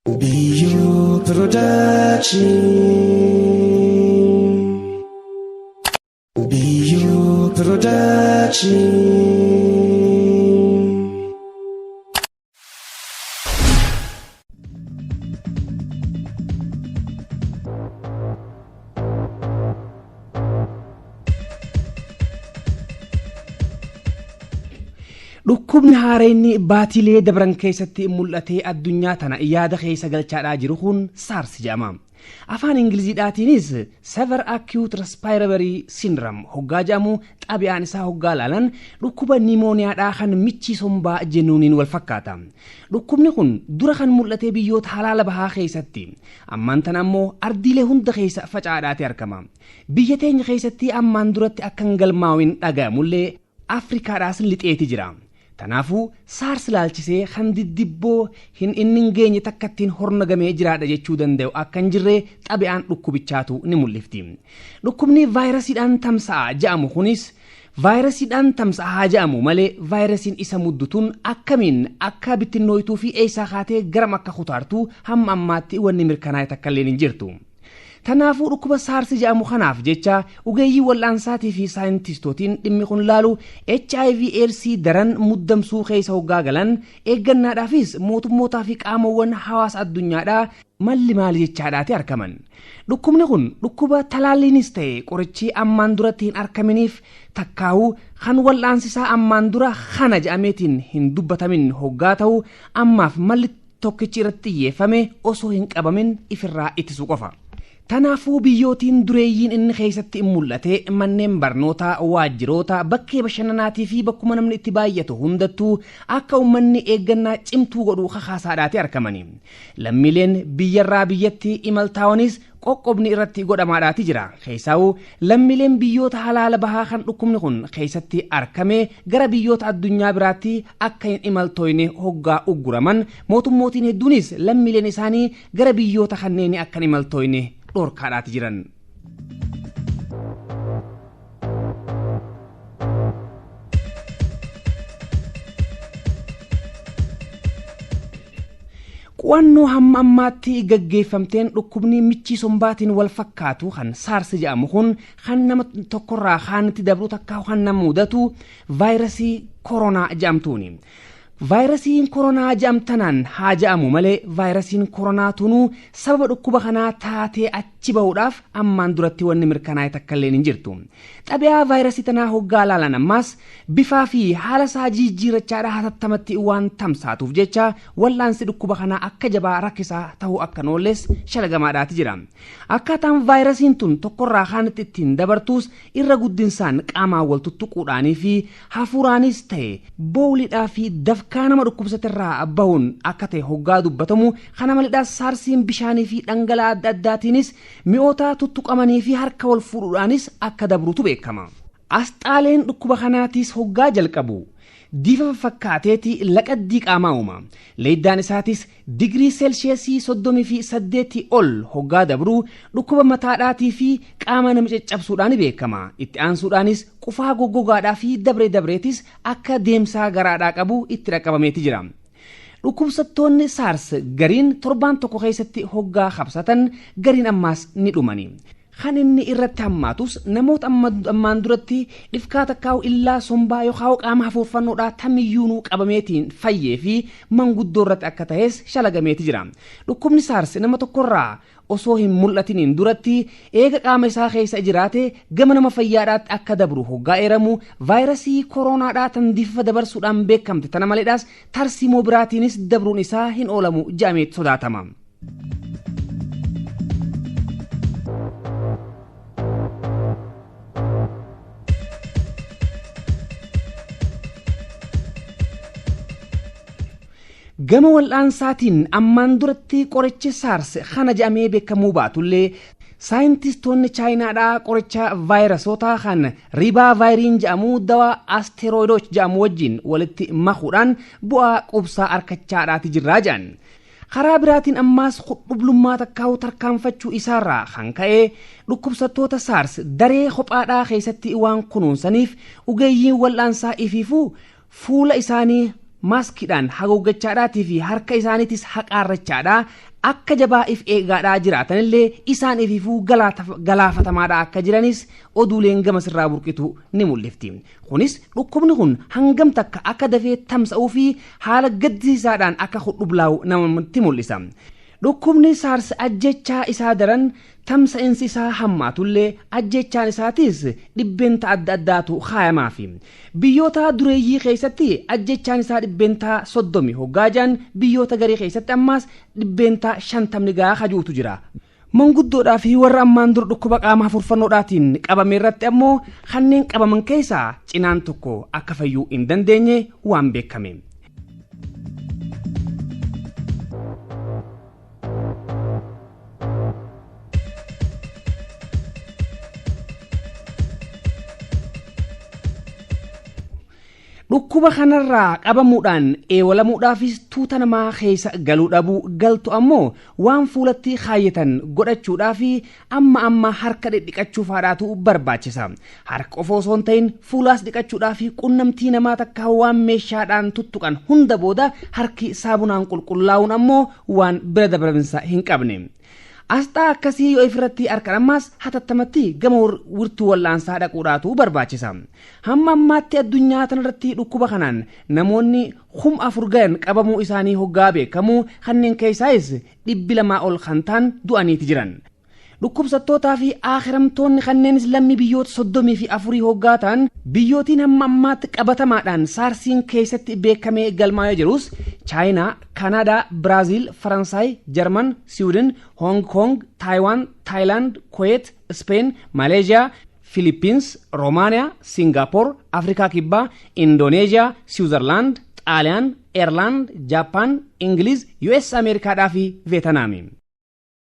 BU Production. BU Production. Dhukkubni haareenni baatilee dabran keessatti mul'atee addunyaa tana yaada keessa galchaadhaa jiru kun SARS jedhama. Afaan Ingiliziidhaatiinis Severe Acute Respiratory Syndrome hoggaa jedhamu xabi'aan isaa hoggaa laalan dhukkuba nimooniyaadhaa kan michii sombaa jennuuniin wal fakkaata. Dhukkubni kun dura kan mul'ate biyyoota halaala bahaa keessatti ammaan tana ammoo ardiilee hunda keessa faca'aadhaati argama. Biyya teenya keessatti ammaan duratti akka hin galmaa'in dhaga'amullee Afrikaadhaas lixeeti jira. Kanaafuu SARS laalchisee kan diddibboo hin inni hin geenye takka ittiin hornagamee jiraadha jechuu danda'u akka hin jirre xabi'aan dhukkubichaatu ni mul'ifti. Dhukkubni vaayirasiidhaan tamsa'a jedhamu kunis vaayirasiidhaan tamsa'aa jedhamu malee vaayirasiin isa muddutuun akkamiin akka bittinnooytuu fi eessaa kaatee garam akka kutaartu hamma ammaatti wanni mirkanaa'e takka illee hin jirtu. Kanaafuu dhukkuba SARS jedhamu kanaaf jecha ogeeyyii wal'aansaatii fi saayintistootiin dhimmi kun laalu HIV AIDS daran muddamsuu keessa hoggaa galan eeggannaadhaafis mootummootaa fi qaamawwan hawaasa addunyaadhaa malli maali jechaadhaati argaman. Dhukkubni kun dhukkuba talaalliinis ta'e qorichi ammaan duratti hin argaminiif takkaa'uu kan wal'aansisaa ammaan dura kana jedhameetiin hin dubbatamin hoggaa ta'u ammaaf malli tokkichi irratti xiyyeeffame osoo hin qabamin ifirraa ittisuu qofa. Kanaafuu biyyootiin dureeyyiin inni keessatti mul'ate manneen barnootaa, waajjiroota, bakkee bashannanaatii fi bakkuma namni itti baay'atu hundattuu akka uummanni eeggannaa cimtuu godhu kakaasaadhaati argamani. Lammiileen biyyarraa biyyatti imaltaa'onis qoqqobni irratti godhamaadhaati jira. Keessaa'uu lammiileen biyyoota halaala bahaa kan dhukkubni kun keessatti argame gara biyyoota addunyaa biraatti akka hin imaltooyne hoggaa ugguraman mootummootiin hedduunis lammiileen isaanii gara biyyoota kanneen akka hin imaltooyne dhorkaadhaati jiran. Qo'annoo hamma ammaatti gaggeeffamteen dhukkubni michii sombaatiin wal fakkaatu kan SARS jedhamu kun kan nama tokkorraa kaanitti dabru takka kan nama mudatu vaayirasii koronaa jedhamtuuni. Vaayirasiin koronaa jedhamtanaan haa jedhamu malee vaayirasiin koronaa tunuu sababa dhukkuba kanaa taatee achi bahuudhaaf ammaan duratti wanni mirkanaa'e takka illee hin jirtu. Xabi'aa vaayirasii tanaa hoggaa laalan ammaas bifaa fi haala isaa jijjiirachaadha hatattamatti waan tamsaatuuf jecha wal'aansi dhukkuba kanaa akka jabaa rakkisaa ta'uu akka noolles shalagamaadhaati jira. Akkaataan vaayirasiin tun tokkorraa kaanitti ittiin dabartuus irra guddinsaan qaamaan wal tuttuquudhaanii fi hafuuraanis ta'e boolidhaa fi dafkaa nama dhukkubsaterraa bahuun akka ta'e hoggaa dubbatamu kana maleedhaas saarsiin bishaanii fi dhangala'aa adda addaatiinis mi'oota tuttuqamanii fi harka wal fuudhuudhaanis akka dabrutu beekama. Asxaaleen dhukkuba kanaatiis hoggaa jalqabu. Diifa fakkaateeti laqaddii qaamaa uuma. Leeddaan isaatis digirii seelsheesii 38 ol hoggaa dabruu dhukkuba mataadhaatii fi qaama nama caccabsuudhaan beekama. Itti aansuudhaanis qufaa goggogaadhaa fi dabree dabreetis akka deemsaa garaadhaa qabu itti dhaqqabameeti jira. Dhukkubsattoonni SARS gariin torbaan tokko keessatti hoggaa qabsatan gariin ammaas ni dhumani. Kan inni irratti hammaatus namoota ammaan duratti dhifkaa takkaa'u illaa sombaa yookaan qaama hafuurfannoodhaa tamiyyuunuu qabameetiin fayyee fi manguddoo irratti akka ta'es shalagameeti jira. Dhukkubni SARS nama tokkorraa osoo hin mul'atiniin duratti eega qaama isaa keessa jiraate gama nama fayyaadhaatti akka dabru hoggaa eeramu vaayirasii koronaadhaa tan diifa dabarsuudhaan beekamte tana maleedhaas tarsiimoo biraatiinis dabruun isaa hin oolamu jedhamee sodaatama. Gama wal'aansaatiin ammaan duratti qorichi SARS kana jedhamee beekamuu baatullee saayintistoonni chaayinaadhaa qoricha vaayirasoota kan ribaa vaayiriin jedhamu dawaa asteerooyidoch jedhamu wajjin walitti makuudhaan bu'aa qubsaa argachaadhaati jirraa jedhan. Karaa biraatiin ammaas qudhublummaa takkaa'u tarkaanfachuu isaarraa kan ka'e dhukkubsattoota SARS daree kophaadhaa keessatti waan kunuunsaniif ogeeyyiin wal'aansaa ifiifuu fuula isaanii maaskiidhaan haguuggachaadhaatii fi harka isaaniitis haqaarrachaadhaa akka jabaa if eegaadhaa jiraatanillee isaan ifiifuu galaafatamaadhaa akka jiranis oduuleen gama sirraa burqitu ni mul'ifti. Kunis dhukkubni kun hangam takka akka dafee tamsa'uu fi haala gaddisiisaadhaan akka hudhublaa'u namatti mul'isa. Dhukkubni saars ajjechaa isaa daran tamsa'insi isaa hammaatullee ajjechaan isaatiis dhibbeenta adda addaatu kaayamaafi. Biyyoota dureeyyii keessatti ajjechaan isaa 30% hoggaa jiran biyyoota garii keessatti ammaas 50% gahaa hajuutu jira. Manguddoodhaa fi warra ammaan dur dhukkuba qaama furfannoodhaatiin qabame irratti ammoo kanneen qabaman keessaa cinaan tokko akka fayyuu hin dandeenye waan beekame. Dhukkuba kanarraa qabamuudhaan eewalamuudhaafis tuuta namaa keessa galuu dhabuu galtu ammoo waan fuulatti kaayyatan godhachuudhaa fi amma amma harka dhidhiqachuu faadhaatu barbaachisa. Harka qofa osoo hin ta'in fuulaas dhiqachuudhaa fi qunnamtii namaa takka waan meeshaadhaan tuttuqan hunda booda harki saabunaan qulqullaa'uun ammoo waan bira dabarminsa hin qabne. Asxaa akkasii yoo ifirratti harkan ammaas hatattamatti gama wirtuu wal'aansaa dhaquudhaatu barbaachisa. Hamma ammaatti addunyaa tanarratti dhukkuba kanaan namoonni 4,000 gahan qabamuu isaanii hoggaa beekamu kanneen keessaayis 200 ol kan ta'an du'aniiti jiran. Dhukkubsattootaa fi akhiramtoonni kanneenis lammii biyyoota 34 hoggaa ta'an biyyootiin hamma ammaatti qabatamaadhaan saarsiin keessatti beekamee galmaa'ee jirus Chaayinaa, Kanaadaa, Biraaziil, Faransaay, Jarman, Siwiidin, Hoong Koong, Taayiwaan, Taayilaand, Kuweet, Speen, Maleeshiyaa, Filippins, Roomaaniyaa, Singaappoor, Afrikaa Kibbaa, Indooneeziyaa, Siwiizerlaand, Xaaliyaan, Eerlaand, Jaappaan, Ingiliz, US Ameerikaadhaa fi Veetanaami.